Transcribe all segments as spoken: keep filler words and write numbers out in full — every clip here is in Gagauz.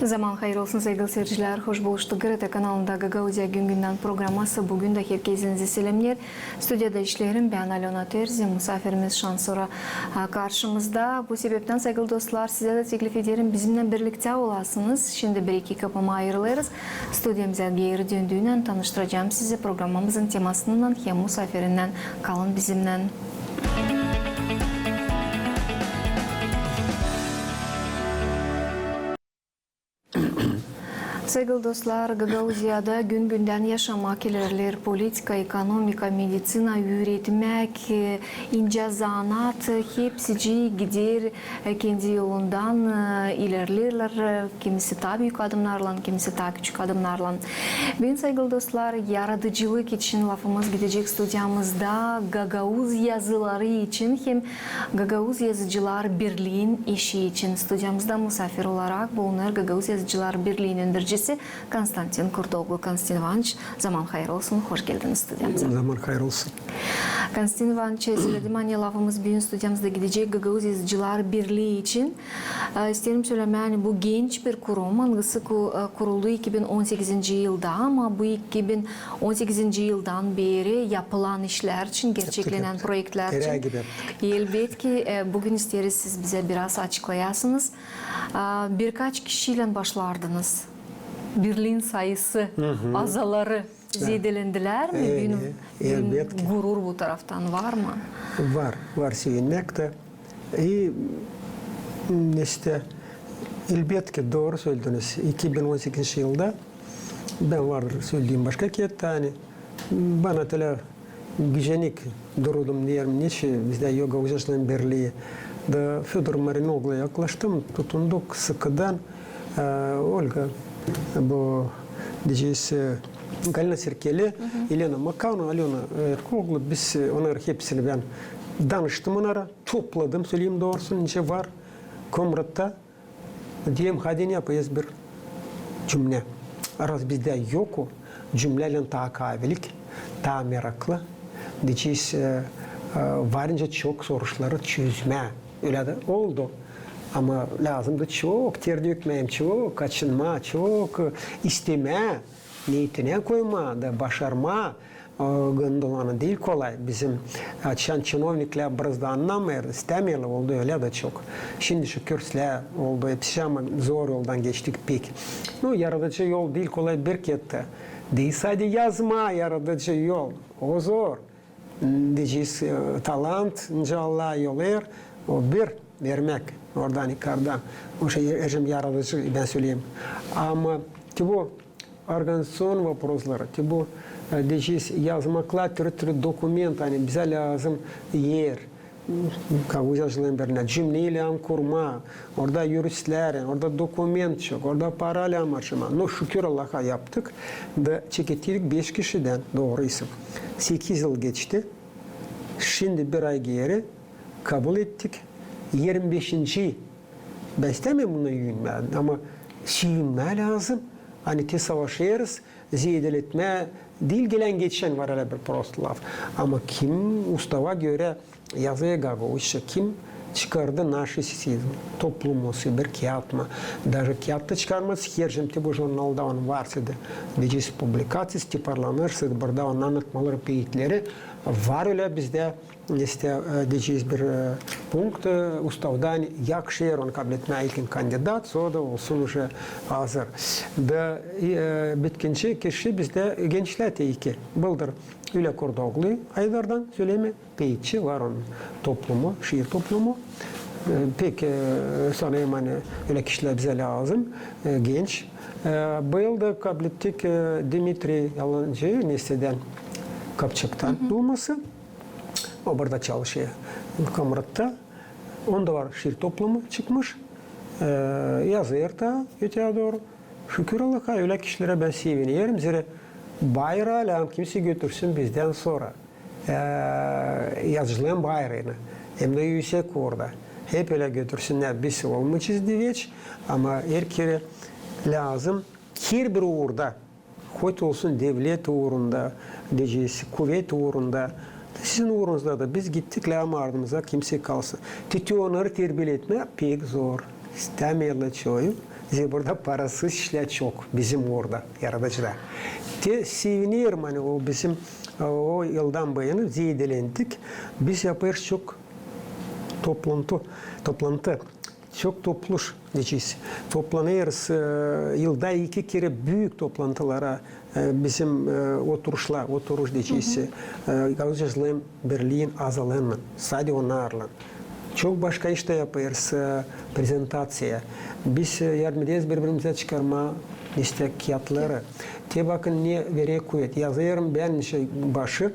Zaman hayır olsun, saygılı seyircilär. Hoş buluştuk. GRT kanalında Gagauziya gün-gündän programması bugün dä herkezinizi selämneer. Studiyada işleerim bän, Alöna Terzi, musaafirimiz şansora, a, karşımızda. Bu sebeptän, saygılı dostlar, sizä dä teklif ederim, bizimnän birliktä olasınız. Şindi bir-iki kapama ayırılêrız. Studiyamıza geeri döndüynän tanıştıracam sizi programamızın temasınnan hem musaafirinnän. Kalın bizimnän. Saygılı dostlar, Gagauziyada gün-gündän yaşamak ilerleer. Politika, ekonomika, meditsina, üüretmäk, e, incä zanaat, hepsicii gider, e, kendi yolundan, e, ilerleerlär, e, kimisi taa büük adımnarlan, kimisi taa küçük adımnarlan. Büün, saygılı dostlar, yaradıcılık için lafımız gidecek studiyamızda gagauz yazıları için hem Gagauz yazıcılar birliin işi için. Studiyamızda musaafir olarak bulunêr Gagauz yazıcılar birliin öndercisi Konstantin Kurtoglu. Konstantin İvanıç, zaman hayır olsun, hoş geldiniz studiyamıza. Zaman hayır olsun. Konstantin İvanıç, söledim, ani lafımız büün studiyamızda gidecek Gagauz yazıcılar birlii için. E, isteerim sölemää, ani bu genç bir kurum, angısı ku-, e, kuruldu iki bin on sekizinci yılda, ama bu iki bin on sekizinci yıldan beeri yapılan işlär için, gerçeklenän proektlär için. Elbetki, e, büün isteeriz, siz bizä biraz açıklayasınız. E, birkaç kişiylän başlardınız. Birliin sayısı, azaları zeedelendilär mi? Büün, büün gurur bu taraftan var mı? Var, var sevinmäk tä. E, m, işte, elbetki, dooru sölediniz. İki bin on sekizinci yılda bän vardır sölediyim başka kiyattan, ani bana tölä gücenik durudum, deerim, neçin bizdä yok Gagauz yazıcıların birlii. Da Födor Marinogluya yaklaştım, tutunduk sıkıdan, e, Olga, bu, deyecez, e, Galina Sirkeli, Elena Makano, Alöna, e, Erkoglu, biz, e, onnar hepsini bän danıştım onnara. Topladım, söleyim doorusunu, nicä var Komratta. Deerim, haydi yapayız bir cümlä. Raz bizdä yok o, cümlälän taa kaavilik, taa meraklı. Deyecez, e, e, var nicä çok soruşları çözmää. Ölä dä oldu. Ama lääzımdı çok ter dökmää, çok kaçınmaa, çok, e, istemää, neetinä koymaa da başarmaa. O, gındılanı diil kolay. Bizim, e, açan çinovniklär biraz da annamêêr, istämeerlär, oldu ölä dä çok. Şindi şükür, islää oldu hepsi, ama zor yoldan geçtik pek. Nu, yaradıcı yol diil kolay bir kiyattan. Diil sade yazmaa yaradıcı yol. O zor. Deyecez, e, talant, nicä Allah yollêêr, o bir vermäk oradan, yukardan. O şey, e, hepsi yaradıcı, bän söleyim. Ama te bu organizaţion voprosları, te bu, e, deyecez, yazmaklar türlü-türlü dokument, ani bizä lääzım er, Gagauz yazıcıların birliinä, cümleyi lääzım kurmaa, orada yürüstlär, orada dokument çok, orada para lääzım harcamaa. No, şükür Allaha, yaptık. Da çekettik beş kişidän, doorusu. Sekiz yıl geçti. Şindi bir ay geeri kabul ettik. Yirmi beşinci, bän istämeerim buna üüünmää, ama süüünmää lääzım. Ani te savaşêrız zeedeletmää, diil gelän-geçän var, ölä bir prost laf. Ama kim ustava görä yazêr gagauzça, kim çıkardı naşi sesi, toplumu, bir kiyat mı, daje kiyat ta çıkarmasa, herliim te bu jurnalda on var, deyecez, publikaţiyası, tiparlanêr, burada onun annatmaları, peetleri var ölä bizdä. İştä, e, deyecez, bir, e, punkt, e, ustavdan yakışêr onu kabletmää ilkin kandidat, sora da olsun uje hazır. Da, e, bitkinci kişi bizdä gençlär te iki. Bıldır Ülä Kurtoglu, Aydardan söleyim, peetçi, var onun toplumu, şiir toplumu. E, pek, e, sanêrım, ani ölä kişilär bizä lääzım, e, genç. E, bıyıl da kablettik, e, Dimitriy Yalancı, Nesedän, Kapçaktan duuması. O burada çalışêr Komratta. Onda var şiir toplumu çıkmış. E, yazêr ta öteyä dooru. Şükür Allaha, ölä kişilerä bän sevinerim. Zerä bayraa lääzım kimsey götürsün bizdän sora. E, yazıcıların bayraanı. Hem dä üüsek uurda. Hep ölä götürsünnär. Biz olmayacez diveç, ama herkerä lääzım herbir uurda. Hoş olsun devlet uurunda, deyecez, kuvet uurunda. Sizin uurunuzda da biz gittik, lääzım ardımıza kimsey kalsın. Te te onnarı terbiletmää pek zor. İstämeerlär çoyu. Zerä burada parasız işlär çok bizim orada, yaradıcıda. Te sevinerim, ani o bizim, e, o yıldan bu yana zeedelendik. Biz yapêrız çok toplantı, toplantı, çok topluş, deyecez. Toplanêrız, e, yılda iki kerä büük toplantılara, e, bizim, e, oturuşlar, oturuş, deyecez, e, Gagauz Yazıcılar Birliin azalarınnan, sade onnarlan. Çok başka iş tä yapêrız, e, prezentaţiya. Biz, e, yardım ederiz biri-birimizä çıkarmaa, işte, kiyatları. Te bakın, ne verer kuvet. Yazêrım bän, işte, başı,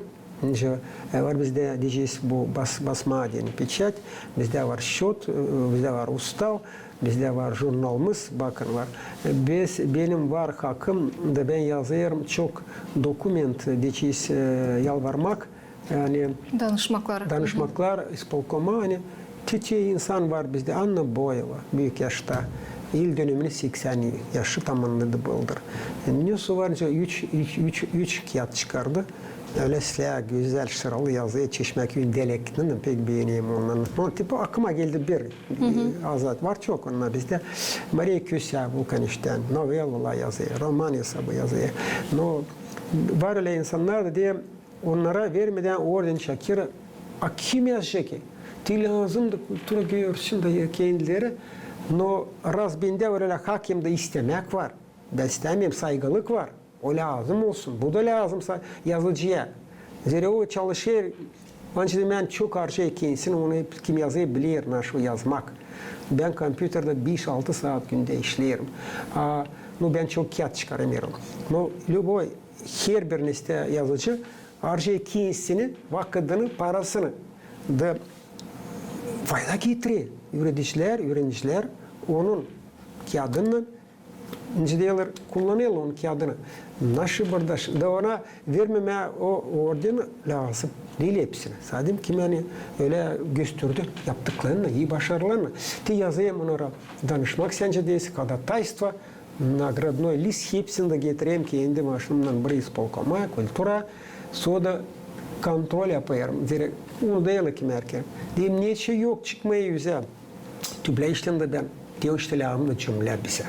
işte, e, var bizdä, deyecez, bu bas-, basma deyni, печать, bizdä var счёт, e, bizdä var устав, bizdä var jurnalımız, bakın, var. E, biz, benim var hakım, da bän yazêrım çok dokument, deyecez, e, yalvarmak, ani danışmaklar, danışmaklar ispolkoma, ani te, te insan var bizdä, Anna Boeva, büük yaşta, yıldönümünü seksän yaşı tamamnadı bıldır. Nesoy var, üç, üç, üç, üç kiyat çıkardı. Ölä islää, gözäl, şıralı yazı, Çeşmäküyün dialektindän, pek beenerim onnarı. No, tipa, aklıma geldi bir, e, azat. Var çok onnar bizdä. Mariya Kösä, Vulkaniştän, novellalar yazêr, roman esabı yazêr. No, var ölä insannar da, deyim, onnara vermedän orden Şakira, a kim yazacek ki? Te lääzım da kultura görsün dä kendileri. No, raz bendä ölä hak hem dä istämäk var. Bän istämeerim, saygılık var. O lääzım olsun. Bu da lääzım sa-, yazıcıya. Zerä o çalışêr, ancak bän çok harcêêr kendisini, onu kim yazêr, biler, nasıl yazmak. Bän kompyuterdä beş-altı saat gündä işleerim. A, no, bän çok kiyat çıkaramêêrım. No, любой, herbir, işte, yazıcı harcêêr kendisini, vakıdını, parasını. Da fayda getirer. Üüredicilär, üürenicilär onun kiyadınnan, nicä deerlär, kullanêrlar onun kiyadını. Nasıl burada ş-, da ona vermemää o orden lääzım. Diil hepsinä. Sade kim, ani ölä gösterdi yaptıklarını, ii başarılarını. Te yazêrım onnara danışmak, sencä deersin, ходатайство, наградной лист, hepsini dä getirerim kendi maşınımnan ispolkoma, kultura, sora da kontrol yapêrım. Zerä onu deerlär kim erkek. Deerim, neçin yok çıkmaa üzä? Tüplä işlän dä bän. Te o işte lääzım da cümlä bizä.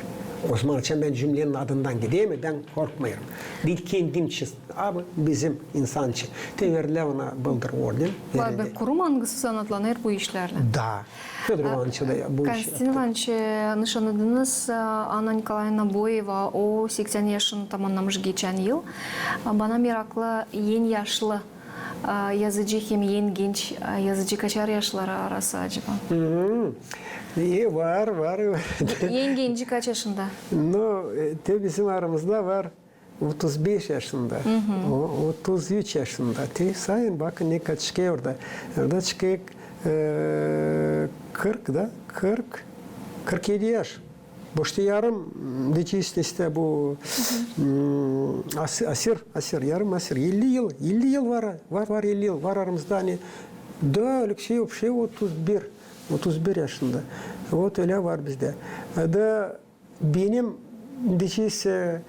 Ozaman açan bän cümlenin adından giderim, bän korkmêêrım. Diil kendim için, ama bizim insan için. Te verdilär ona bıldır orden. Var bir kurum, angısı zanaatlanêr bu işlärlän. Da. Födor İvanoviç da bu işi yaptı. Konstantin İvanoviç, e, nışanladınız, e, Anna Nikolaevna Boeva, o seksän yaşını tamamnamış geçän yıl. E, bana meraklı, en yaşlı, e, yazıcı hem en genç, e, yazıcı kaçar yaşları arası acaba? Hı-hı. E, var, var. En genci kaç yaşında? No, e, te bizim aramızda var. Otuz beş yaşında, o-, otuz üç yaşında. Te sayın, bakın, ne kaçık orada. Orada çıkêr, e, kırk da, kırk, kırk edi yaş. Почти yarım, m, deyecez, işte bu, m, asi-, asir, asir, yarım asir. Elli yıl, elli yıl var, var, var elli yıl var aramızda, ani da Aleksey вообще otuz bir, otuz bir yaşında. Вот ölä var bizdä. E, da Benim, deyecez, e,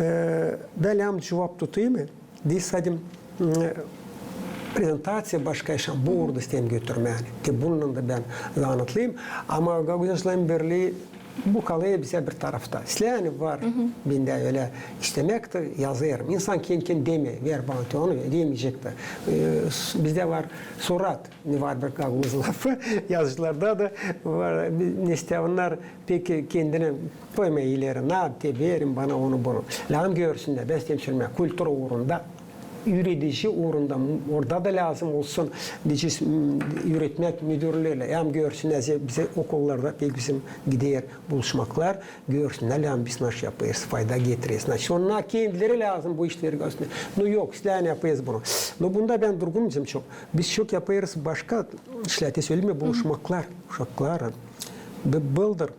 e, bän lääzım cuvap tutêrım, diil sade, m, prezentaţiya başka yaşam, bu uurda isteerim götürmää, ani. Te bununnan da bän zanaatlıyım. Ama Gagauz Yazıcılar Birlii bu kalêr bizä bir tarafta. İslää, ani var bendä ölä istämäk dä, yazêrım. İnsan kendi-kendinä deer, ver bana te onu, demeyecek dä. E, s-, bizdä var surat, ne var bir gagauz lafı, yazıcılarda da var, ne islää onnar pek kendini koymaa ileri, na, te verin bana onu, bunu. Lääzım görsünnär, bän isteerim sölmää, kultura uurunda, üüredici uurunda, orada da lääzım olsun, deyecez, m, üüretmäk müdürleri, hem görsünnär, ze-, bizä okullarda pek bizim gider buluşmaklar, görsünnär, lääzım biz nasıl yapêrız, fayda getireriz. Nasıl, onnar kendileri lääzım bu işleri görsünnär. No yok, islää, ani yapêrız bunu. No bunda bän durgunum çok. Biz çok yapêrız başka işlär, te söleyim mi, buluşmaklar, uşaklar. Bi-, bıldır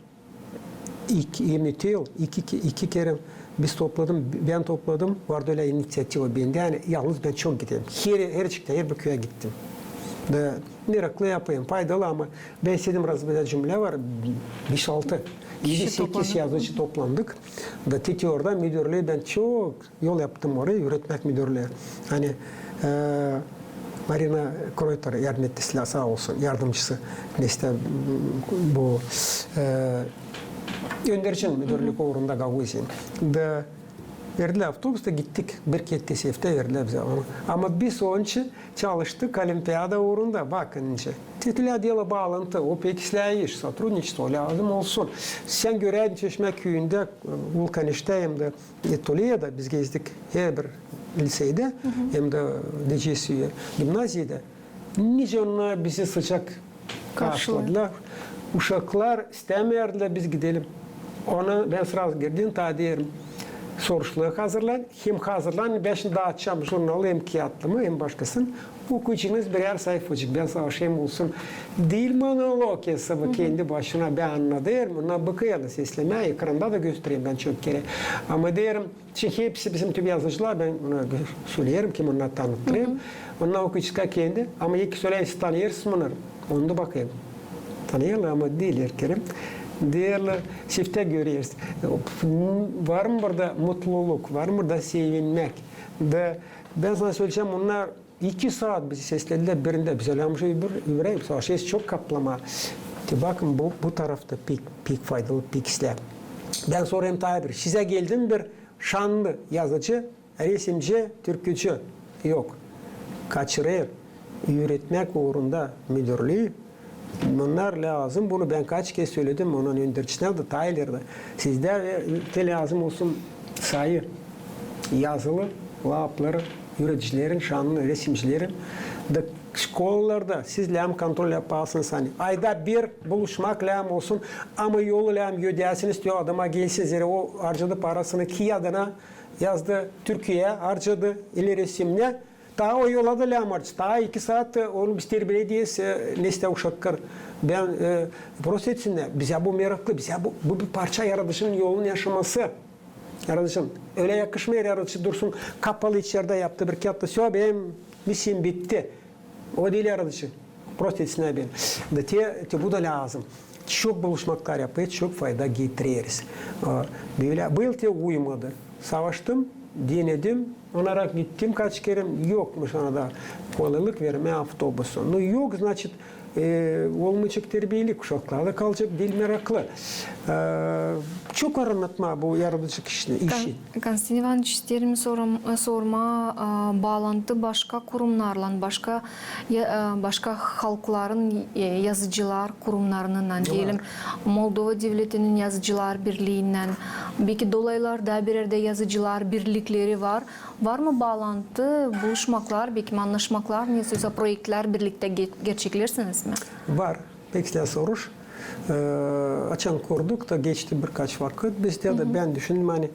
iki, yirmi iki yıl, iki, iki, iki kerä biz topladım, bän topladım, vardı ölä iniţiativa bendä, ani yalnız bän çok giderim. Her, her çıktı, her bir küüyä gittim. Da meraklı yapêrım, faydalı, ama bän istedim, razı bir cümlä var, beş-altı, edi-sekiz yazıcı toplandık. Da te-te orada müdürlüü bän çok yol yaptım orayı, üüretmäk müdürlüü. Ani, e, Marina Kroytor yardım etti, saa olsun, yardımcısı. İştä, m, bu, e, Öndercin müdürlük uurunda Gagauziyanın. Da verdilär avtobus da gittik. Bir kerä sefte verdilär bizä onu. Ama biz onun için çalıştık olimpiada uurunda. Bakın nicä. Te tölä dä baalantı, o pek islää iş, сотрудничество lääzım olsun. Sän göräydin Çeşmä küüyündä, e, Vulkaneştä hem dä, e, Tuliyada biz gezdik herbir liseydä, hem dä D C S U gimnaziyada. Nicä onnar bizi sıcak karşıladılar. Uşaklar istämärdilär biz gidelim. Ona bän srazı girdim, taa deerim, soruşluğa hazırlan, hem hazırlan, bän şindi daacam jurnalı, hem kiyatlamı, hem başkasını. Okuyacınız birär sayfacık, bän savaşêrım olsun. Diil monolog, e, sabı kendi başına bän annadêrım, ona bakêrım da seslemää, ekranda da göstererim bän çok kerä. Ama deerim, çünkü hepsi bizim tüm yazıcılar, bän ona gö-, söleerim, kim onnar tanıttırêrım. Onnar okuyaceklar kendi, ama eki söleerim, siz tanıyêrsınız bunnarı. Onu da bakêrım. Tanıyêrlar, ama diil her kerä. Deerlär, sefte göreriz. Var mı burada mutluluk, var mı burada sevinmäk? Da bän sana söleyecäm, onnar iki saat bizi sesledilär birindä. Biz ölä bir şey bir, bir, savaşêrız çok kaplamaa. Te bakın, bu, bu tarafta pek, pek faydalı, pek islää. Bän sorêrım taa bir. Sizä geldi mi bir şanlı yazıcı, resimci, türkücü? Yok. Kaçırêr. Üüretmäk uurunda müdürlüü. Bunnar lääzım. Bunu bän kaç kerä söledim, onun öndercisinä dä, taa ileri dä. Sizdä, e, te lääzım olsun sayı yazılı lafları üüredicilerin, şanlı resimcilerin. Da şkolalarda siz lääzım kontrol yapasınız, ani ayda bir buluşmak lääzım olsun, ama yolu lääzım ödeyäsiniz, te o adama gelsin, zerä o harcadı parasını kiyadına, yazdı türküyä, harcadı, ili resimnä. Taa o yola da lääzım harcadı. Taa iki saat, e, onu biz terbilederiz, e, nestä uşaklar. Bän, e, prosto etsinnär. Bizä bu meraklı, bizä bu, bu bir parça yaradıcının yolunu yaşaması. Yaradıcının. Ölä yakışmêêr yaradıcı dursun kapalı içerdä, yaptı bir kiyat da, всё, benim misiyam bitti. O diil yaradıcı. Prosto etsinnär beni. Da te, te bu da lääzım. Çok buluşmaklar yapêrız, çok fayda getireriz. E, bölä, bu yıl te uymadı. Savaştım, denedim, onarak gittim kaç kerä, yokmuş ona da kolaylık vermää avtobusu. Nu yok, значит, e, olmayacek terbiyeli, uşaklar da kalacek diil meraklı. E, çok var annatmaa bu yaradıcı kişinin işi. Konstantin İvanıç, isteerim sorum-, sormaa, e, baalantı başka kurumnarlan, başka ya-, e, başka halkların, e, yazıcılar kurumnarınnan, deyelim, Moldova devletinin yazıcılar birliinän, beki dolaylarda bir erdä yazıcılar birlikleri var. Var mı baalantı, buluşmaklar, beki annaşmaklar, nesä proektlär birliktä ge-, gerçeklersiniz mi? Var. Pek islää soruş. E, açan kurduk da geçti birkaç vakıt, bizdä dä bän düşündüm, ani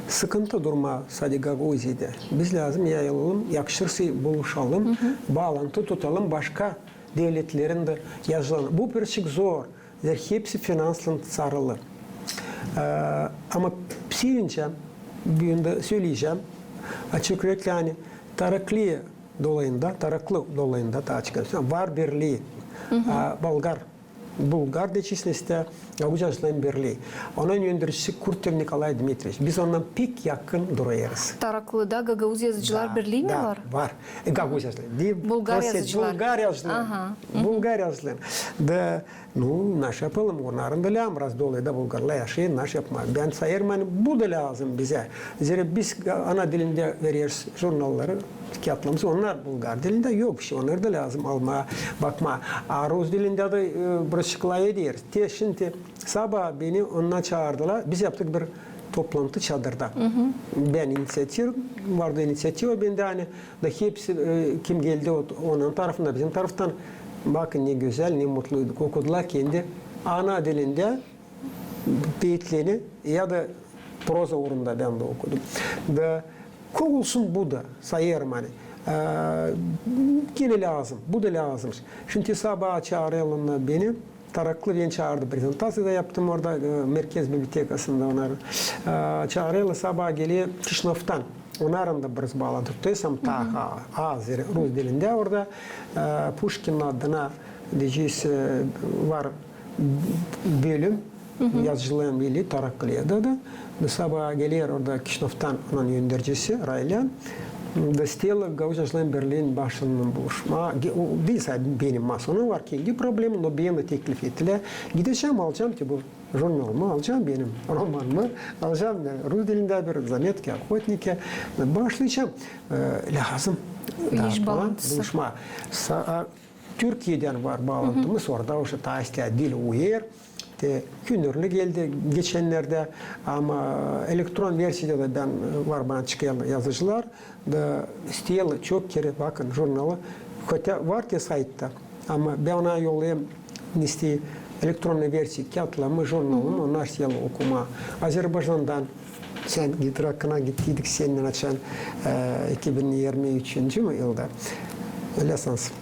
sıkıntı durmaa sade Gagauziyada. Biz lääzım yayılalım, yakışırsa buluşalım, baalantı tutalım başka devletlerin dä yazıcılarına. Bu birazcık zor. Zerä hepsi finanslan sarılı. E, ama sevincäm, büün dä söleyecäm, açık ürekli, ani Taraklı dolayında, Taraklı dolayında, taa açık, var birlii, a, bulgar, bulgar deçisnestä Gagauz yazıcıların birlii. Onun öndercisi Kurtev Nikolay Dmitriyeviç. Biz ondan pek yakın durêrız. Taraklıda Gagauz yazıcılar birlii mi var? Var. E, Gagauz yazıcıları. Diil, bulgar yazıcıları. Bulgar yazıcıları. Bulgar yazıcıları. Da, nu, naşey yapalım, onnarın da lääzım, raz dolayda bulgarlar yaşêêr, naşey yapmaa. Bän sayêrım, ani bu da lääzım bizä. Zerä biz ana dilindä vereriz jurnalları, kiyatlarımızı, onnar bulgar dilindä yok bir şey, onnarı da lääzım almaa, bakmaa. A rus dilindä dä, e, birazcık lafederiz. Te şindi sabaa beni onnar çaardılar, biz yaptık bir toplantı çadırda. Bän iniţiativ, vardı iniţiativa bendä, ani da hepsi, e, kim geldi, o, onun tarafından, bizim taraftan, bakın ne gözäl, ne mutluyduk. Okudular kendi ana dilindä beetlerini ya da proza uurunda bän dä okudum. Da kovulsun bu da, sayêrım, ani, e, genä lääzım, bu da lääzım. Şindi sabaa çaarêrlar beni, Taraklı beni çaardı, prezentaţiya da yaptım orada, e, Merkez bibliotekasında onnar. E, çaarêrlar sabaa geler Kişinövdan. Onnarın da biraz baalantı tutasam, taa az, zerä rus dilindä orada, e, Puşkinin adına, deyecez, e, var bölüm, yazıcıların birlii Taraklıda da. Sabaa geler orada Kişinövdan onun öndercisi Raylan. Da Stella Gagauz Yazıcıların Birliin başkanınnan buluşmaa. Ge-, o diil sade benim masonum var, kendi problemi, no beni teklif ettilär. Gidecäm, alacam te bu jurnalımı, alacam benim romanımı, alacam, e, rus dilindä bir "Заметки охотника". Başlayacam, e, lääzım iş baalantısı, buluşmaa. Sa-, a, Türkiyedän var baalantımız, orada uşak taa istää dil uyêr. Te Künürlü geldi geçennerdä, ama elektron versiyada da bän, e, var bana çıkan yazıcılar, da Stella çok kerä bakın jurnalı, хотя var te saytta, ama bän ona yollêêrım, ne isteer, elektronnıy versiya kiyatlarımı, jurnalımı, onnar isteerlär okumaa. Azerbaycandan sän git, Rakına gittiydik sennän açan, e, iki bin irmi üçüncü mü yılda? Ölä sansın.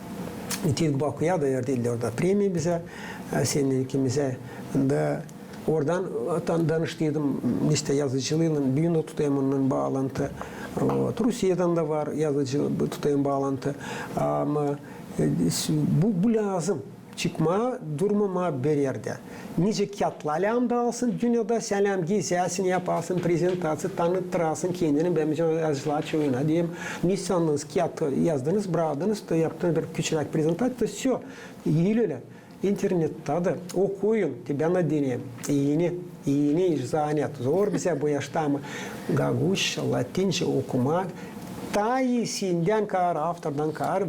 Gittiydik Bakuya da verdilär orada premiya bizä, e, sennän ikimizä. Da oradan, e, tan-, danıştıydım, işte, yazıcılııylan, büün dä tutêrım onunnan baalantı. Вот. Rusiyadan da var yazıcı, tutêrım baalantı. Ama, e, s-, bu, bu lääzım. Çıkmaa, durmamaa bir erdä. Nicä kiyatlar lääzım daalsın dünnedä, sän lääzım gezäsin, yapasın prezentaţiya, tanıttırasın kendini, bän bizim yazıcılar çoyuna deerim, ne sannêrsınız, kiyat yazdınız, braktıınız, da yaptınız bir küçük prezentaţiya, всё, diil ölä. İnternettaydı, okuyun, te bän dä deneerim. İi, iini iş, zanet. Zor bizä bu yaşta, ama gagauzça, latınca okumaa, taa iisindän kadar, avtordan kadar,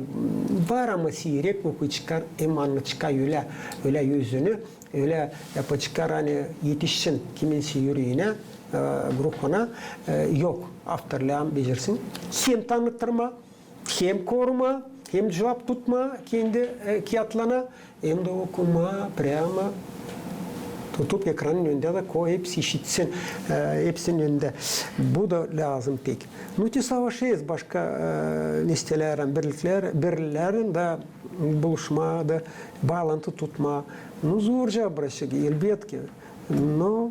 var, ama siirek okuyaceklar hem annayaceklar ölä, ölä özünü, ölä yapaceklar, ani etişsin kiminsä üreginä, e, ruhuna, e, yok, avtor lääzım becersin hem tanıttırmaa, hem korumaa, hem cuvap tutmaa kendi, e, kiyatlarına, hem dä okumaa, прямо tutup ekranın önündä dä koy, hepsi işitsin, e, hepsinin önündä. Bu da lääzım pek. Nu, te savaşêrız başka, e, nestelerlän, birliklär-, birliklärlän dä buluşmaa da, baalantı tutmaa. Nu, zorca burası, elbetki. No,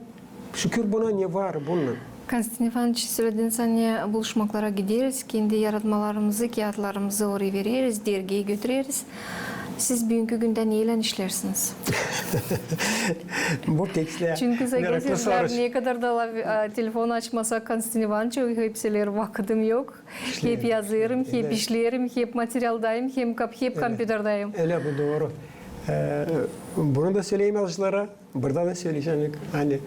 şükür buna, ne var bundan. Konstantin İvanıç, sölediniz, ani buluşmaklara gideriz, kendi yaratmalarımızı, kiyatlarımızı oraya vereriz, dergiyi götüreriz. Siz büünkü gündä neylän işleersiniz? Bu pek meraklı soruş. Çünkü ne kadar da la-, e, telefon açmasak Konstantin İvanıça, hepsi deer, vakıdım yok. Hep yazêrım, hep işleerim, hep materialdayım, hem kap-, hep kompüterdayım. Ölä bu, dooru. E, bunu da söleyim yazıcılara. Burada da söleyecäm, ani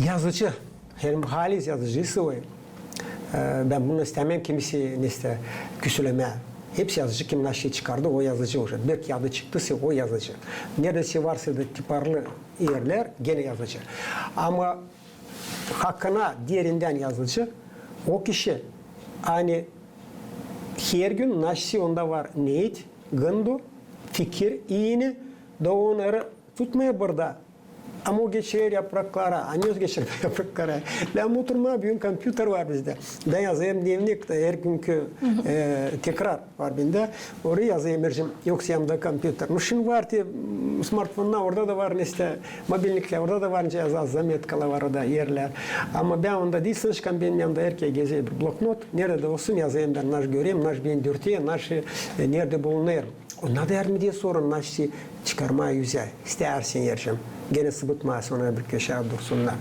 yazıcı, hem haliz yazıcı sıvı. E, bän bunu istämeerim kimisi, ne isteer, küsülemää. Hepsi yazıcı, kim naşiyi çıkardı, o yazıcı uje. Bir kiyadı çıktı, o yazıcı. Neredä sä varsa da tiparlı erlär, genä yazıcı. Ama hakına derindän yazıcı o kişi, ani hergün naşiyi onda var neet, gındu, fikir iini, da onnarı tutmêêr burada. Ama o geçirer yapraklara, ani o geçirer yapraklara. Lääzım oturmaa, büün kompüter var bizdä. Bän yazêrım dnevnik, da hergünkü, e, tekrar var bendä. Oraya yazêrım, yok yanımda kompüter. Nu, şindi var te, m, smartfonnar, orada da var, ne isteer, mobilniklär, orada da var, nicä yazêr, zametkalar var orada, erlär. Ama bän onda diil sıkışkan, benim yanımda herkerä gezer bir bloknot. Neredä dä olsun, yazêrım bän, naş görerim, naş beni dürter, naş, e, neredä bulunêrım. Onnar da yardım eder sora, naşey çıkarmaa üzä. İstärsän, Ercim, genä sıbıtmaa, sora bir köşä dursunnar.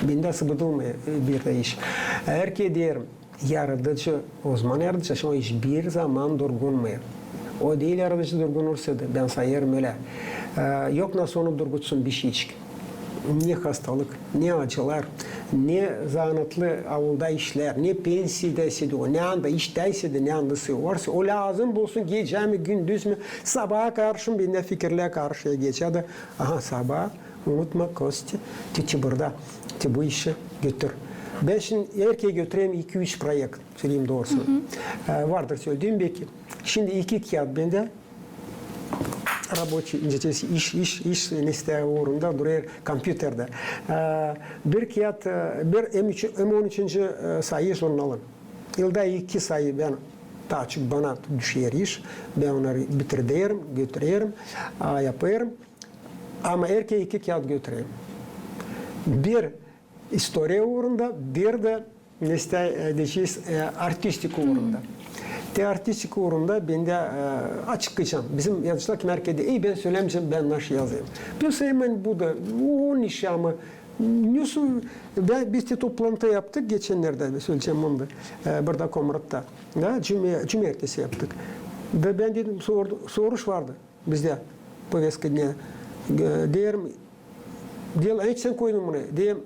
Bendä sıbıdılmêêr, e, bir dä iş. Herkerä deerim, yaradıcı, o zaman yaradıcı, ama o iş bir zaman durgunmêêr. O diil yaradıcı durgun olsaydı, bän sayêrım ölä. E, yok nasıl onu durgutsun bişeycik. Ne hastalık, ne acılar, ne zanaatlı avulda işlär, ne pensiyadansa da, ne anda iştäyse dä, ne anda sıvarsa, o lääzım bulsun, gecä mi, gündüz mü, sabaa karşı mı, bendä fikirlär karışêr gecä dä. Aha, sabaa, unutma, Kostya, te, te burada, te bu işi götür. Bän şindi herkerä götürerim iki-üç proekt, söleyim doorusunu. E, vardır söldüüm beki. Şindi iki kiyat bendä. Рабочий, iş, iş, iş, ne isteer, uurunda durêr kompüterdä. E, bir kiyat, e, bir M üç, M on üçüncü, e, sayı jurnalın. Yılda iki sayı bän, taa çok bana düşer iş. Bän onnarı bitirderim, götürerim, a, yapêrım. Ama herkerä iki kiyat götürerim. Bir istoriya uurunda, bir dä, ne isteer, e, deyecez, e, artistika uurunda. Te artistika uurunda bendä, e, açıklayacam. Bizim yazıcılar, kim herkerä deer, ey, bän sölämeyecäm, bän naşey yazêrım. Bän sayêrım, ani bu da onun işi, ama Nasıl, ben, biz te toplantı yaptık geçennerdä, sölecäm onu da, e, burada Komratta. Da, cuma, cumartesi yaptık. Da bän dedim, sordu, soruş vardı bizdä, повестка дня. E, deerim, deyler, hiç sän koydun bunu? Deerim,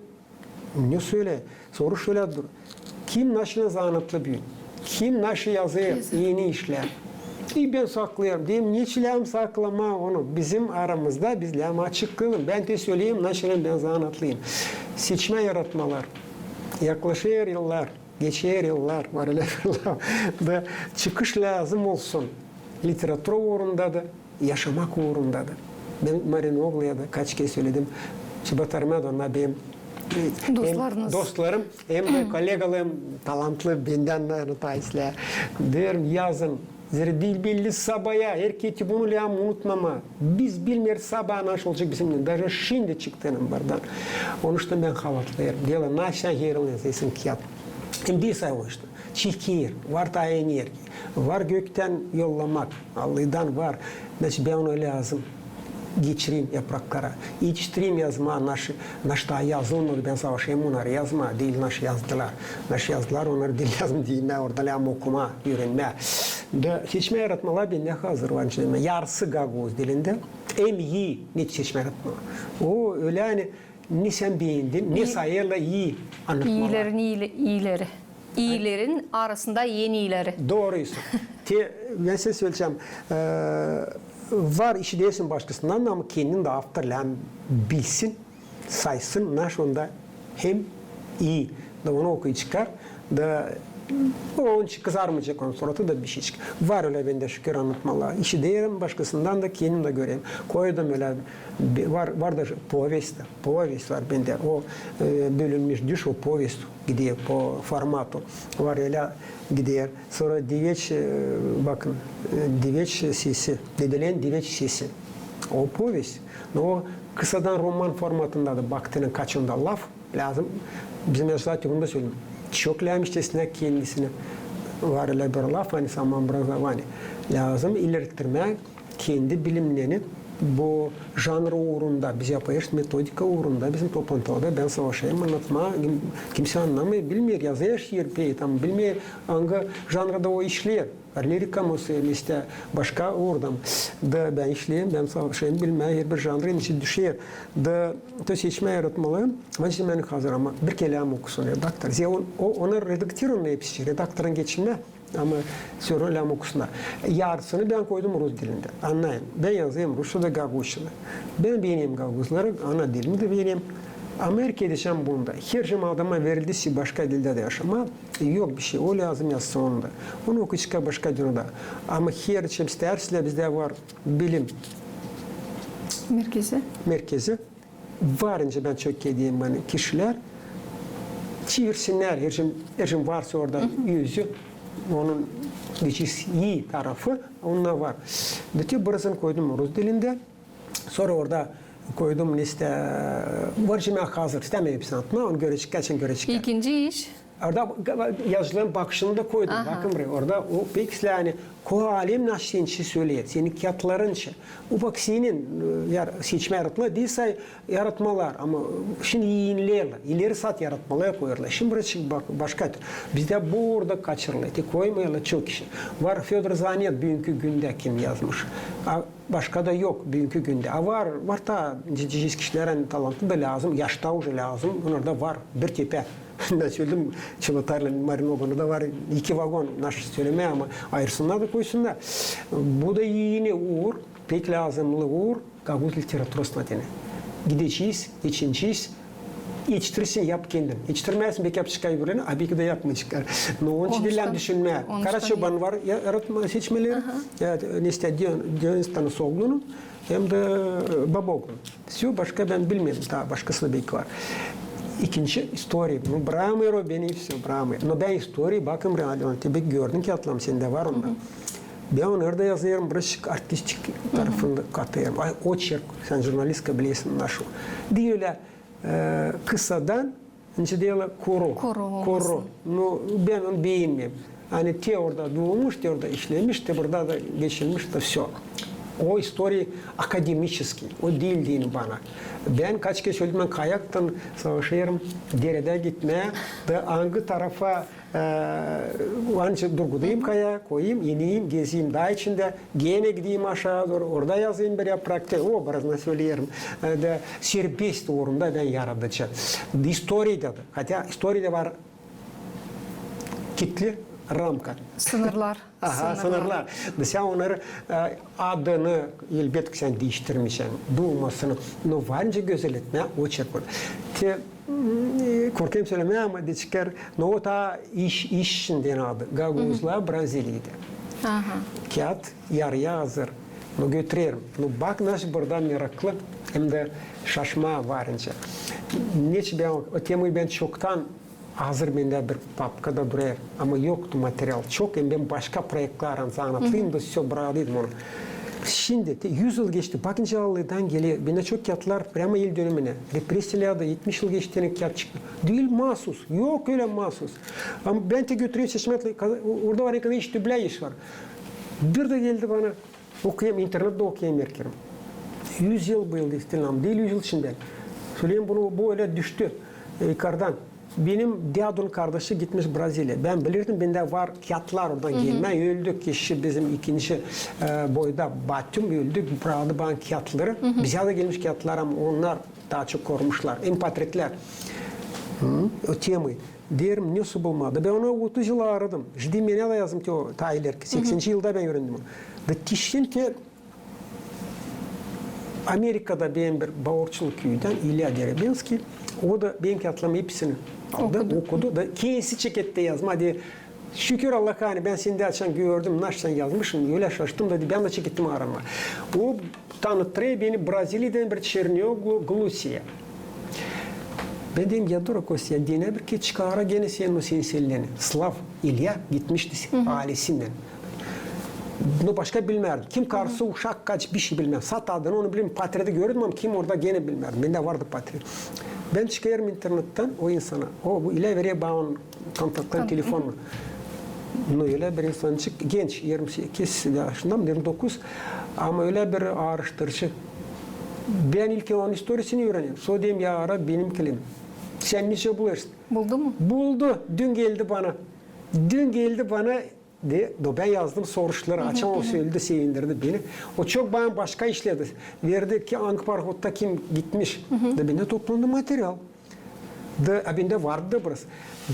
ne söle, soruş şölä dur. Kim naşıylan zanaatlı büün? Kim naşı yazêr eni işlär? İ bän saklêêrım. Deerim, neçin lääzım saklamaa onu? Bizim aramızda biz lääzım açık kalalım. Bän te söleyim, naşıylan bän zanaatlıyım. Seçmä yaratmalar. Yaklaşêr yıllar, geçer yıllar, var ölä bir laf. Da çıkış lääzım olsun. Literatura uurunda da, yaşamak uurunda da. Bän Marin Ogluya da kaç kerä söledim. Çabatarım da, ona benim hem dostlarım, hem dä kollegalarım, talantlı, bendän, naerno, taa islää. Deerim, yazın. Zerä diil belli sabaa, herkerä bunu lääzım unutmamaa. Biz bilmeeriz sabaa naşey olacek bizimnän. Daje şindi çıktı benim buradan. Onuştan bän havatlêêrım. Deyler, naşey heyeran olêrsın kiyat. Hem diil sadä o işte. Çekär, var taa energiya, var göktän yollamak, Allaydan var. Значит, bän onu lääzım geçireyim yapraklara. Etiştireyim yazmaa, naşı, naşı taa yazılmadı, bän savaşêrım onnarı yazmaa, diil naşı yazdılar. Naşı yazdılar, onnarı diil lääzım diilmää, orada lääzım okumaa, üürenmää. Da seçmä yaratmalar bendä hazır var, yarısı gagauz dilindä. Hem ii, ne seçmä yaratmalar. O ölä, ani ne sän beendin, ne sayêrlar ii annatmalar. İilerin iileri. İilerin arasında en iileri. Dooru. Te, bän sä söleyecäm, e, var işidäsin başkasından, ama kendin dä avtor lääzım bilsin, saysın, naşey onda hem ii. Da onu okuyacak çıkar. Da o onun için kızarmayacek onun suratı da, bişeycik. Var ölä bendä, şükür, annatmalar. İşiderim başkasından da, kendim dä görerim. Koydum ölä, var, var da povest, povest var bendä. O, e, bölünmüş düş, o povest gider po formatu. Var ölä gider. Sora diveç, e, bakın, e, diveç sesi, dedelän diveç sesi. O povest. No o kısadan roman formatında da, baktın, kaç onda laf. Lääzım, bizim yaşlar, onu da söleyim. Çok lääzım işlesinä kendisinä. Var ölä bir laf, ani самообразование. Lääzım ilerletmää kendi bilimnerini bu janr uurunda, biz yapêrız metodika uurunda, bizim toplantılarda bän savaşêrım annatmaa, kim-, kimsey annamêêr, bilmeer, yazêr şiir pek, ama bilmeer, angı janrda o işleer. Lirika mı, mesela, başka uurda. Da bän işleerim, bän savaşêrım bilmää herbir janrın içi düşer. Da te seçmä yaratmalar, var işlemää hazır, ama bir kerä lääzım okusun redaktor. Zerä o, o, onnar redaktiruj hepsi, redaktorun geçinmää, ama sora lääzım okusunnar. Yarısını bän koydum rus dilindä. Annayın, bän yazêrım rusça da, gagauzça da. Bän beenerim gagauzları, ana dilimi dä beenerim. Ama erk edecäm bunda. Her zaman adama verildi başka dildä dä yaşamaa. Yok bişey, o lääzım yazsın onu da. Onu okuyaceklar başka dünnedä. Ama her çim isteersän, bizdä var bilim merkezi. Merkezi. Var nicä bän çok ederim, ani kişilär çevirsinnär, her çim, her çim varsa orada özü, onun, deyecez, ii tarafı, onnar var. Da te burasını koydum rus dilindä. Sora orada koydum, nesä, var işlemää hazır. İstämeerim hepsini atmaa, onu görecek, kaçan görecek. İkinci iş? Orada yazıcıların bakışını da koydum. Aha. Bakın buraya, orada o pek islää, ani ko alem naşey seni söleyecek, senin kiyatların için. O bak senin, e, yar-, seçmä yaratmalar, diil sä yaratmalar, ama şindi iilerlär, ileri saat yaratmalar koyêrlar. Şindi burası ba-, başka türlü. Bizdä burada kaçırılêr, te koymayêrlar çok işi. Var Födor Zanet, büünkü gündä kim yazmış. A, başka da yok büünkü gündä. A var, var taa, deyecez, kişilär, ani talantlı da lääzım, yaşta uje lääzım, onnar da var, bir tepä. Bän söleyim, Çabatarla Marin Ogluda var iki vagon, naşey sölemää, ama ayırsınnar da koysunnar. Bu da eni uur, pek lääzımnı uur gagauz literaturasına deyni. Gidecez, geçinecez, etiştirirsin, yap kendin. Etiştirmezsin, beki yapaceklar öbürleri, a beki dä yapmayaceklar. No onun için lääzım düşünmää. Karaçoban var, ya, yaratma seçmeleri, ya, nesä, Dionistana Soglunun, hem dä, e, Babaoglunun. Всё, başka bän bilmeerim, taa başkası da beki var. İkinci istoriya, no, bramêêr o beni, всё, bramêêr. No bän istoriya, bakın, Alöna, te beki gördün kiyatlarımı, sendä var onnar. Bän onnarı da yazêrım, birazcık artistik tarafını katêrım. Ay, oçerk, sän jurnalistka, bilersin, naşey. Diil ölä, e, kısadan, nicä deerlär, kuru. Kuru olmasın. No, bän onu beenmeerim. Ani te orada duumuş, te orada işlemiş, te burada da geçirmiş, da всё. O istoriya akademiçeskiy, o diil deyni bana. Bän kaç kerä söledim, bän kayaktan savaşêrım deredä gitmää, da angı tarafa, e, ancak durgudayım kayağı, koyayım, ineyim, gezeyim daa içindä, genä gideyim aşaa dooru, orada yazayım bir yaprak, te, obraznı söleerim, e, da serbest uurunda bän yaradıcı. Istoriyada da, хотя istoriyada var kitli ramka. Sınırlar. Aha, sınırlar. Sınırlar. Da sän onnarı, e, adını, elbetki, sän diiştirmeyecän, duumasını, no var nicä gözelletmää, o çerkon. Te, mm, korkêrım sölemää, ama de çıkêr, no o taa iş, iş içindän adı. Gagauzlar Braziliyada. Aha. Kiyat yarıya hazır. No götürerim. No bak, nasıl burada meraklı, hem dä şaşmaa var nicä. Neçin bän o, o temayı bän çoktan hazır bendä bir papkada durêr, ama yoktu material çok, hem bän başka proektlär zanatlıyım da, всё, brakaydım onu. Şindi te üz yıl geçti, bakın, Allaydan geler, bendä çok kiyatlar, прямо yıldönümünä. Repressiyalarda etmiş yıl geçti, kiyat çıktı. Diil maasuz, yok ölä maasuz. Ama bän te götürerim seçmää, orada var, ne kadar iş, tüplä iş var. Bir dä geldi bana, okuyêrım, internettä okuyêrım, erkerim. Üz yıl bıyıl, diil üz yıl içindän. Söleyim, bunu, bu ölä düştü, e, yukardan. Benim dädunun kardaşı gitmiş Braziliyaya. Bän bilirdim, bendä var kiyatlar oradan gelmää. Öldü kişi bizim ikinci, e, boyda, batüm öldü. Bıraktı bana kiyatları. Bizä dä gelmiş kiyatlar, ama onnar taa çok korumuşlar. Hem portretlär. O temayı. Deerim, ne su bulmadı. Bän onu otuz yıl aaradım. Şindi bän dä yazdım ki o tarihleri. Sekseninci yılda bän üürendim onu. Da tişin te Amerikada benim bir Baurçulu küüdän, İlya Derebenskiy, o da benim kiyatlarımı episini aldı, okudu. Da kendisi çeketti yazmaa, deer, şükür Allaha, ani bän seni dä açan gördüm, nasıl sän yazmışsın, ölä şaştım da, deer, bän dä çekettim aaramaa. O tanıttı beni Braziliyadan bir Çernioglu Glusiya. Bän deerim, ya dur, Kostya, denä bir kez çıkara genä senin o senselleni. Slav İlya gitmişti aylesindän. No başka bilmärdim. Kim karısı, uşak, kaç, bişey bilmärdim. Sade adını onu bilirim, portreti gördüm, ama kim orada, genä bilmärdim. Bendä vardı portret. Bän çıkêrım internettän o insana. O, bu İlya verer bana onun kontaktlarını, telefonunu. No, ölä bir insançık, genç, irmi sekiz yaşında mı, irmi dokuz, ama ölä bir aaraştırıcı. Bän ilkin onun istoriyasını üürenerim. Sora deerim, ya ara benimkilän. Sän nicä bulêrsın? Buldu mu? Buldu. Dün geldi bana. Dün geldi bana, de, da bän yazdım soruşları. Açan o söledi, sevindirdi beni. O çok bana başka işleri verdi ki, angı parohodda kim gitmiş. Da bendä toplandı material. Da, a bendä vardı da biraz.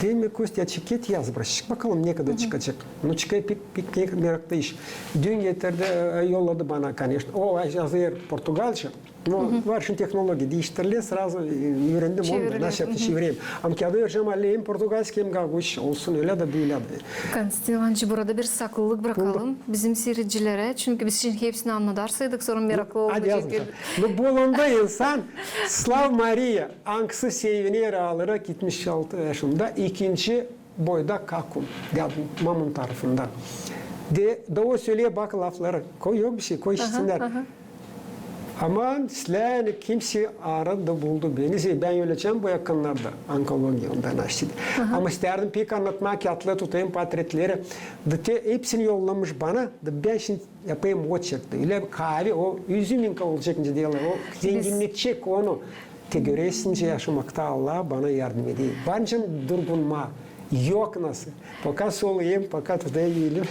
Deerim, Kostya, çeket yaz biraz. Çık bakalım, ne kadar çıkacek. No, çıkêr pek, pek meraklı iş. Dün getirdi, e, yolladı bana, конечно. O yazêr portugalca. No, var şindi tehnologiya, diiştiriler, srazu, e, üürendim onu da, nasıl yaptı, çevireyim. Ama kiyada vereceğim, aleyim portugalskiyim, gagauzça olsun, ölä dä, bölä dä. Konstantin İvanoviç, burada bir saklılık bırakalım bizim siiredicilerä, çünkü biz şindi hepsini annadarsaydık, sora meraklı olmayacek. Hadi yazın. No, bulundu insan, Slav Mariya, angısı seviner, aarı, etmiş altı yaşında, ikinci boyda kakum, ya, mamun tarafından. De, da o söleer, bak, lafları. Koy, yok bişey, koy işitsinär. Aman, sizlär, kimsey aaradı da buldu beni. Bän ölecäm bu yakınlarda, onkologiya, ondan açtı. Ama istärdim pek annatmaa, kiyatları tutayım, portretleri. Da te hepsini yollamış bana, da bän şindi yapayım oçerk. Ölä bir kaavi, o üzüminka olacek, nicä deerlär, o zenginnedecek onu. Te görersiniz, yaşamakta Allah bana yardım edecek. Var nicä durgunmaa, yok nasıl. Poka soluyum, poka tutayım elim.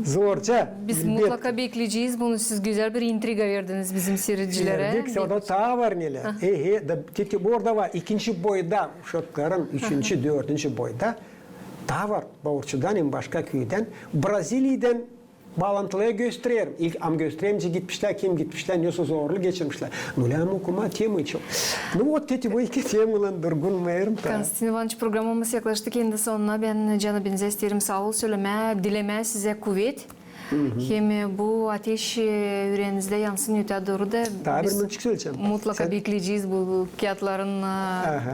Zorca. Biz mutlaka bekleyecez bunu. Siz gözäl bir intriga verdiniz bizim siiredicilerä. Verdik, sora taa var neler. E, he, da, te, te, orada var ikinci boyda, uşakların üçüncü, dördüncü boyda. Taa var Baurçudan hem başka küüdän. Braziliyadan baalantıları göstererim. İlk, ama göstererim, nicä gitmişlär, kim gitmişlär, nasıl zorluk geçirmişlär. No, lääzım okumaa temayı çok. No, ot, te, bu iki temalan durgunmêêrım taa. Konstantin İvanoviç, programamız yaklaştı kendi sonuna. Bän canı bendä isteerim saa ol sölemää, dilemää sizä kuvet. Hem bu ateş, e, üreenizdä yansın ötää dooru da. Taa bir mıntık sölecäm. Mutlaka bekleyecez bu kiyatların,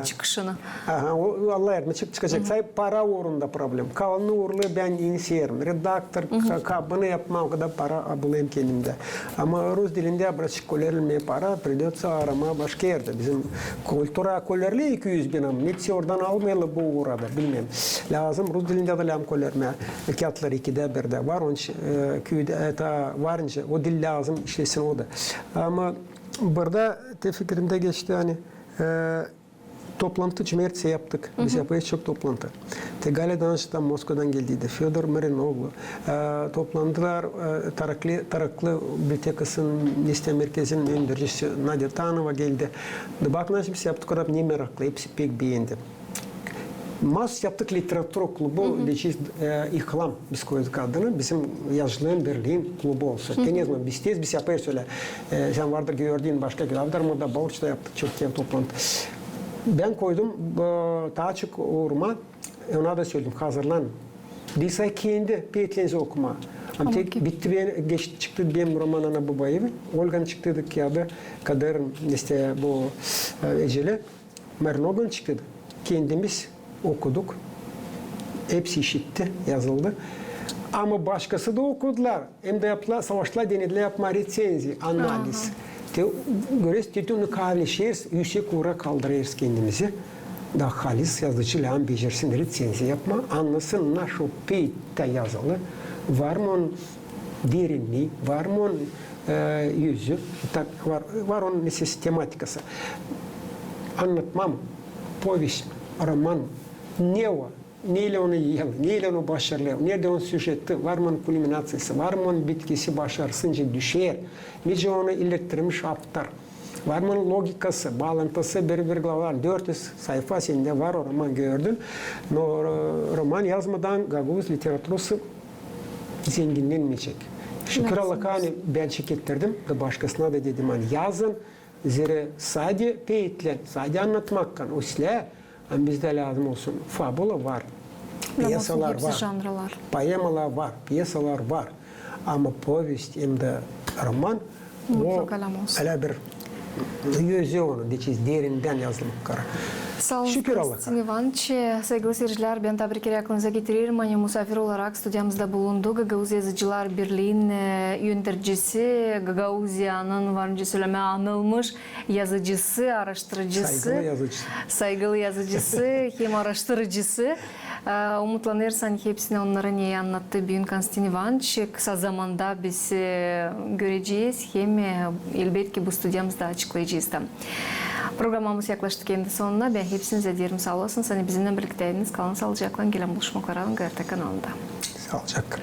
e, çıkışını. Aha, o, Allah yardım, çık-, çıkacek. Say, para uurunda problem. Kalını uurlu bän iseerim. Redaktor, ka-, kabını yapmaa, o kadar para bulayım kendimdä. Ama rus dilindä birazcık kölerilmää para, придётся aaramaa başka erdä. Bizim kultura kölerli iki üz bin, ama neçin oradan almêêrlar bu uura da, bilmeerim. Lääzım, rus dilindä dä lääzım kölermää. Kiyatlar ikidä birdä var, onun için, e, e, küüdä, e, taa varınca o dil lääzım işlesin o da. Ama burada te fikirimdän geçti, ani, e, toplantı çimertesi yaptık. Biz yapêrız çok toplantı. Te Galya Danışçıdan Moskvadan geldiydi, Födor Marinoglu. E, toplandılar, e, Taraklı, Taraklı bibliotekasının, nesä, merkezinin öndercisi Nadya Tanova geldi. Da bak, nasıl biz yaptık, o da ne meraklı, hepsi pek beendi. Maasuz yaptık literatura klubu, deçiz, e, İhlam, biz koyduk adını, bizim yazıcıların birliin klubu olsun. Te ne zaman biz isteeriz, biz yapêrız ölä. E, sän vardır gördüün başka kitaplar, ama da Baliçta yaptık çok güzel toplantı. Bän koydum, e, taa çok uuruma, e, ona da söledim, hazırlanın. Diil sade kendi peetlerinizi okumaa. Ama tek bitti, bän, geçti, çıktı benim roman "Ana-baba evi". Olganın çıktıydı kiyadı, Kaderin, nesä, bu, e, eceli. Marinoglu'nun çıktıydı. Kendimiz okuduk. Hepsi işitti, yazıldı. Ama başkası da okudular. Hem dä yaptılar, savaştılar, denedilär yapmaa reţenziya, analiz. Te, görersin, te onu kaavleşeriz, üüsek uura kaldırêrız kendimizi. Da halis yazıcı lääzım becersin reţenziya yapmaa, annasın, nasıl peettää yazılı, var mı onun derinniyi, var mı onun, e, özü, tak, var, var onun nesä tematikası. Annatma mı, povest, roman, ne o, neylän onu yayêr, neylän onu başarêr, neredä onun süjeti, var mı onun kulminaţiyası, var mı onun bitkisi, başarısınca düşer, nicä onu ilerttirmiş avtor, var mı onun logikası, baalantısı biri-biri glavaların, dört üz sayfa sendä var o roman, gördün. No, e, roman yazmadan gagauz literaturası zenginnenmeyecek. Şükür Allaha, ani bän çekettirdim, da başkasına da dedim, ani yazın, zerä sade peetlän, sade annatmakkan o islää, ama bizdä lääzım olsun fabula, var. Pyesalar var. Poemalar var, pyesalar var. Ama povest hem dä roman, o ölä bir özü onun, deçiz, derindän yazılmak kara. Saa olun, Konstantin İvanıç. Saygılı seyircilär, bän taa bir kerä aklınıza getirerim, ani musaafir olarak studiyamızda bulundu Gagauz Yazıcılar Birliinin, e, öndercisi, Gagauziyanın, var nicä sölemää, anılmış yazıcısı, araştırıcısı. Saygılı yazıcısı. Saygılı yazıcısı hem araştırıcısı. E, umutlanêrız, ani hepsini onnarı, ne annattı büün Konstantin İvanıç, kısa zamanda biz, e, görecez hem, e, elbetki, bu studiyamızda açıklayacez da. Programamız yaklaştı kendi sonuna. Bän hepsinizä deerim saa olasınız, ani bizimnän birliktäydiniz. Kalın saalıcaklan, gelän buluşmaklara GRT kanalında. Saalıcaklan.